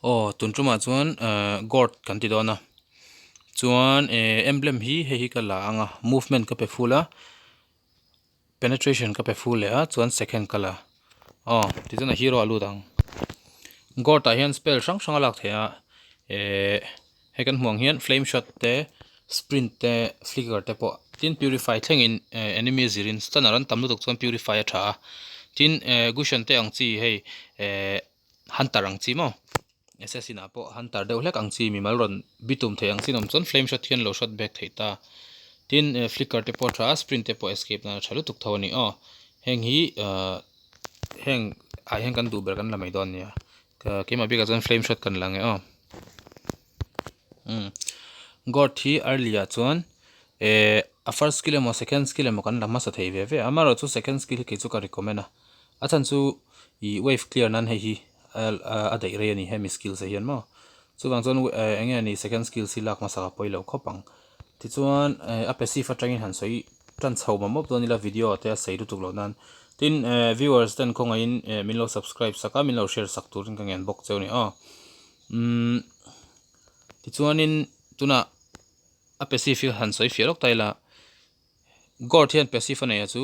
Aw tun tumah chuan ehh gourd kan ti dawn a chuan ehh emblem hi hei hi ka la ang a movement ka pe full a penetration ka pe full leh a chuan second ka la aw tichuan a hero a lut ang gourd ah hian spell hrang hrang a lak theih a ehh hei kan hmuh ang hian flame shot te sprint te flicker te pawh tin purify thlengin ehh enemy a zirin stunner an tam lutuk chuan purify a tha a tin ehh cushion te ang chi hei ehh. Hunter ang chi maw assassin ah pawh hunter deuh hlek ang chi mimal rawn bitum thei ang chi an awm chuan flame shot hian lo shot back theih ta tin eh flicker te pawh a tha a sprint te pawh escape nan a tha lutuk tho a ni aw heng hi ahh heng ah hian kan duh ber kan la mai dawn a nia keimah bikah chuan flame shot kan la ang e aw umm gourd hi early ah chuan eh a first skill emaw second skill emaw kan la hmasa thei ve ve a amaherawhchu second skill hi kei chu ka recommend a. A chhan chu ih wave clear nan hei hi a daih rei a ni hemi skills ah hian maw chuvang chuan eng nge ni second skills hi lak hmasa a pawi lo khawp ang tichuan a passive atangin han sawi tan chho mawp mawp dawn ila video te a sei lutuk loh nan tin viewers ten khawngaihin min lo subscribe sak a min lo share sak turin ka ngen bawk cheu a ni aw umm tichuanin tunah a passive hi han sawi fiah lawk ta ila gourd hian passive a nei a chu.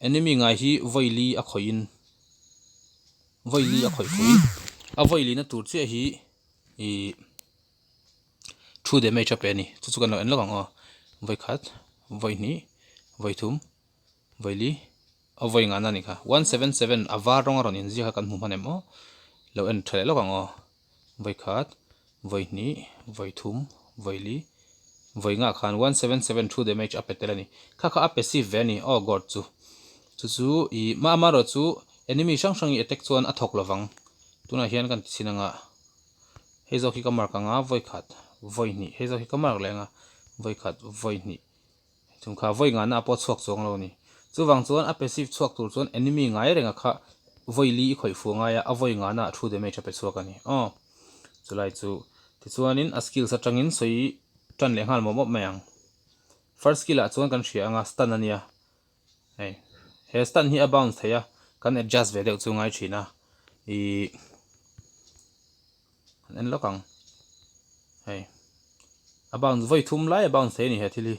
Enemy ngai hi vawi li a khawih in vawi li a khawih fuh in a vawi lina tur chiah hi ih two damage a pe a ni chu chu kan lo en lawk ang aw vawi khat vawi hnih vawi thum vawi li a vawi ngahna a nih kha 177 a var rawng a rawn inziak a kan hmu hman em aw lo en tha leh lawk ang aw. Vawi khat, vawi hnih, vawi thum, vawi li, vawi ngah khan 177 true damage a pe tel a ni. Kha kha a passive ve a ni aw God chu. Chu chu ih mah amaherawh chu enemy hrang hrang i attack chuan a thawk lovang. Tunah hian kan ti chhin anga hei zawk hi ka mark anga vawi khat, vawi hnih, hei zawk hi ka mark leh anga vawi khat, vawi hnih. Chung kha vawi ngahna a pawh chhuak chuang lo a ni. Chuvang chuan a passive chhuak tur chuan enemy ngai renga kha vawi li i khawih fuh ngai a, a vawi ngahna ah true damage a pe chhuak a ni. Aw. Chulai chu. Tichuanin a skills atangin sawi tan leh nghal mawp mawp mai ang. First skill ah chuan kan hria anga stun a nia. Hei. He stun hi a bounce thei a, kan adjust ve deuh chu ngai thin a. Ih. An en lawk ang. Hei. A bounce vawi thum lai a bounce thei a ni he thil hi.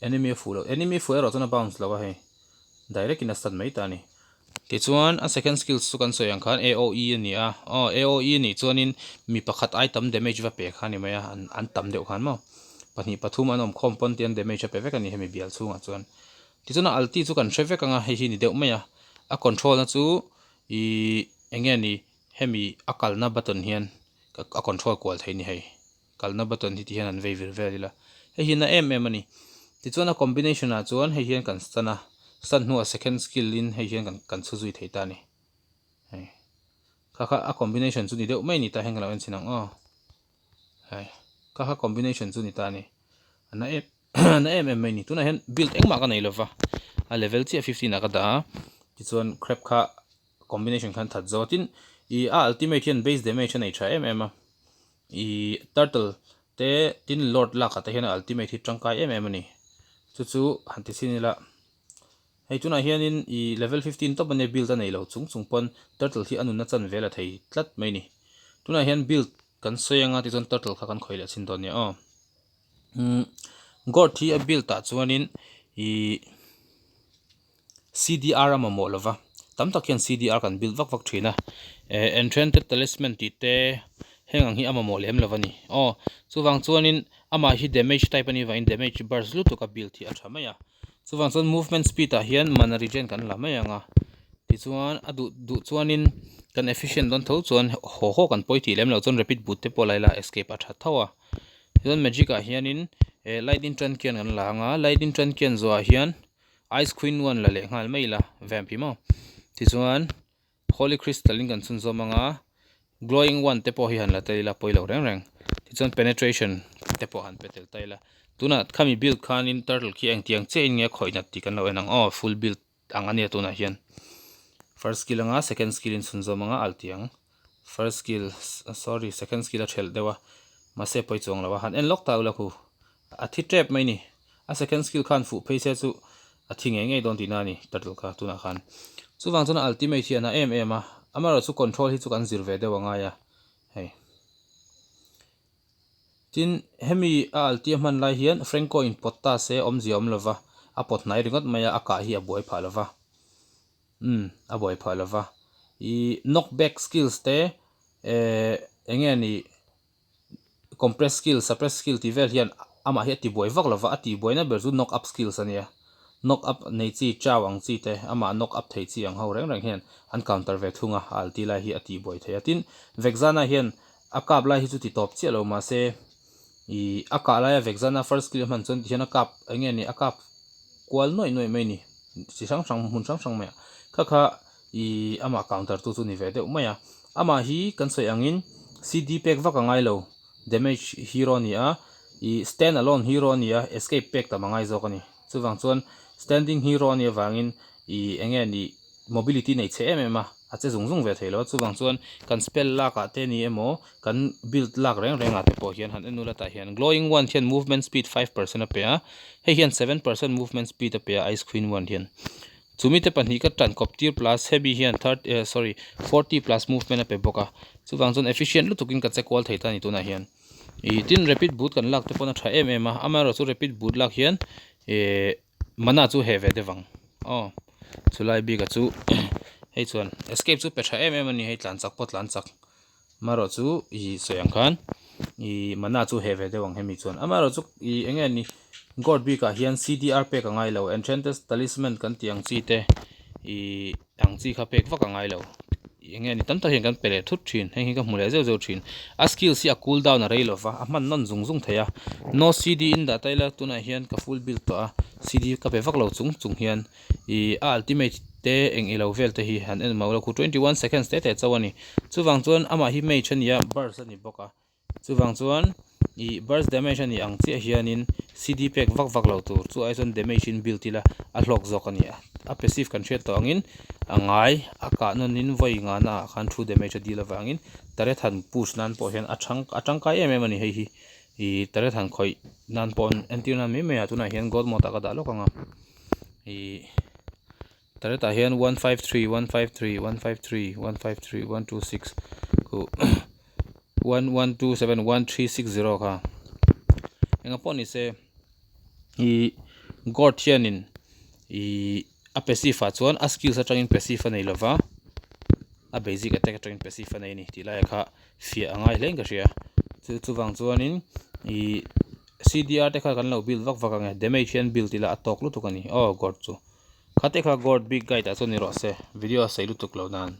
Enemy a fuh loh. Enemy fuh erawh chuan a bounce lo a hei. Direct in a stun mai ta a ni. Tichuan a second skills chu kan sawi ang khan AOE a ni a. Aw AOE a nih chuanin mi pakhat ai tam damage va pe kha a ni mai a. An tam deuh khan maw. Pahnih pathum an awm khawm pawn tian damage a pe vek a ni hemi bial chhungah chuan. Tichuan a ulti chu kan hre vek ang a hei hi ni deuh mai a. A control na chu ih eng nge ni Hemi a kalna button hian a control kual thei ni hei. Kalna button hi ti hian an vei vir vel ila. Hei hi na em em a ni. Tichuan a combination ah chuan hei hian kan stun a, stun hnuah second skill in hei hian kan kan chhu zui thei ta a ni. Hei. Kha kha a combination chu ni deuh mai ni ta hian ka lo en chhin ang aw. Hei. Kha kha combination chu ni ta a ni. A na em a na em em mai ni. Tunah hian build engmah ka nei lova. A level chiah 15 ah ka dah a. Tichuan crab kha Combination khan that zawt in i a ultimate hian base damage a nei tha em em a, i turtle te tin lord lak ah te hian a ultimate hi tangkai em em a ni. Chu chu han ti chhin ila hei tunah hianin i level 15 tawp ania build a nei lo chung chung pawn turtle hi a nunna chan vel a thei tlat mai ni. Tunah hian build kan sawi anga tichuan turtle kha kan khawih leh chhin dawn nia aw. Umm gourd hi a build ah chuanin i. CDR a mamawh lova, tam tak hian CDR kan build vak vak thin a, eh Enchanted Talisman tih te heng ang hi a mamawh lem lova ni. Aw, chuvang chuanin amah hi damage type a nih vangin damage burst lutuk a build hi a tha mai a. Chuvang chuan movement speed ah hian mana regen kan la mai ang a, tichuan a duh duh chuanin kan efficient dawn tho chuan haw haw kan pawi tih lem loh chuan rapid boot te pawh la ila escape a tha tho a. Tichuan magic ah hianin eh lightning truncheon kan la ang a, lightning truncheon zawhah hian Ice Queen one la leh nghal mai ila vamp hi maw. Tichuan Holy Crystal in kan chhunzawm anga Glowing one te pawh hi han la tel ila pawi lo reng reng. Tichuan Penetration te pawh han pe tel ta ila. Tunah khami build khanin turtle khi engtiang chiah in nge khawih nat tih kan lo en ang aw full build ang ania tunah hian. First skill anga second skill in chhunzawm anga al tih ang. First skill sorry second skill a thelh deuh a mahse pawi chuang lo a han en lawk ta ula khu. A thi tep mai ni. A second skill khan fuh phei se chu a thi ngei ngei dawn tihna a ni turtle kha tunah khan. Chuvang chuan a ultimate hi a na em em a, amaherawhchu control hi chu kan zir ve deuh a ngai a. Hei. Tin, hemi a altia hman lai hian Franco in pawt ta se awmzia awm lova, a pawt hnai ringawt mai a, a kah hi a buai phah lova. Umm, a buai phah lova. Ih, knock back skills te, eh, eng nge ni, compress skill, suppress skill tih vel hian amah hi a ti buai vak lova, a tih buaina ber chu knock up skills a nia. Knock up nei chi, chau ang chi te, amah knock up thei chi ang ho reng reng hian an counter ve thung a, a alti lai hi a tih buai thei a. Tin, Vexana hian A kap lai hi chu ti tawp chiah lo mahse ih a kah laia Vexana first skill a hman chuan tihian a kap eng nge ni a kap kual nuaih nuaih mai a ni chi hrang hrang hmun hrang hrang mai ah kha kha ih amah counter tu chu ni ve deuh mai a amah hi kan sawi angin CD pek vak a ngai lo damage hero a ni a ih stand alone hero a ni a escape pek tam a ngai zawk a ni chuvang chuan standing hero a nih avangin ih eng nge ni. Mobility nei chhe em em a, a che zung zung ve thei lo a, chuvang chuan kan spell lak ah te ni emaw kan build lak reng reng ah te pawh hian han en ula tah hian glowing wand hian movement speed 5% a pe a, hei hian 7% movement speed a pe a ice queen wand hian chumi te pahnih ka tan kawp tir plus hemi hian third eh sorry 40 plus movement a pe bawk a, chuvang chuan efficient lutuk in ka che kual thei ta a ni tunah hian ih tin rapid boot kan lak te pawn a tha em em a, amaherawhchu rapid boot lak hian eh. Mana chu heh ve deuh ang aw chulai bik a chu hei chuan escape chu pe tha em em a ni hei tlan chak pawh tlan chak marawh chu ih sawi ang khan ih mana chu heh ve deuh ang hemi chuan amaherawh chu ih eng nge ni gourd bik ah hian C_D_R pek a ngai lo enchanted talisman kan tih ang chi te ih ang chi kha pek vak a ngai lo eng nge ni tam tak hian kan pe leh thut thin heng hi ka hmu leh zeuh zeuh thin a skills hi a cool down a rei lo va a hman nawn zung zung thei a no C_D in dah ta ila tunah hian ka full build tawh a C_D ka pe vak lo chung chung hian ih a ultimate te eng ilo vel te hi han en mah ula khu 21 seconds te te chauh a ni chuvang chuan amah hi mage a ni a burst a ni bawk a. Chuvang chuan ih burst damage a nih ang chiah hianin CD pek vak vak lo tur chu ai chuan damage in build ila a hlawk zawk a ni a. A passive kan hriat tawh angin a ngai a kah nawnin vawi ngana ah khan true damage a deal avangin turret han push nan pawh hian a thang a tangkai em em a ni hei hi. Ih turret han khawih nan pawh entir nan mai mai ah tunah hian god mode ah ka dah lawk ang a. Ih turret ah hian 153 153 153 153 126 khuh 11271360 kha enga pawh ni se ih gourd hianin ih a passive ah chuan a skills atangin passive a nei lova a basic attack atangin passive a nei a ni tih lai kha fiah a ngai hle in ka hria chu chuvang chuanin ih C_D_R te kha kan lo build vak vak ang e damage hian build ila a tawk lutuk a ni aw gourd chu kha te kha gourd big guide ah chuan ni rawh se video a sei lutuk lo nan.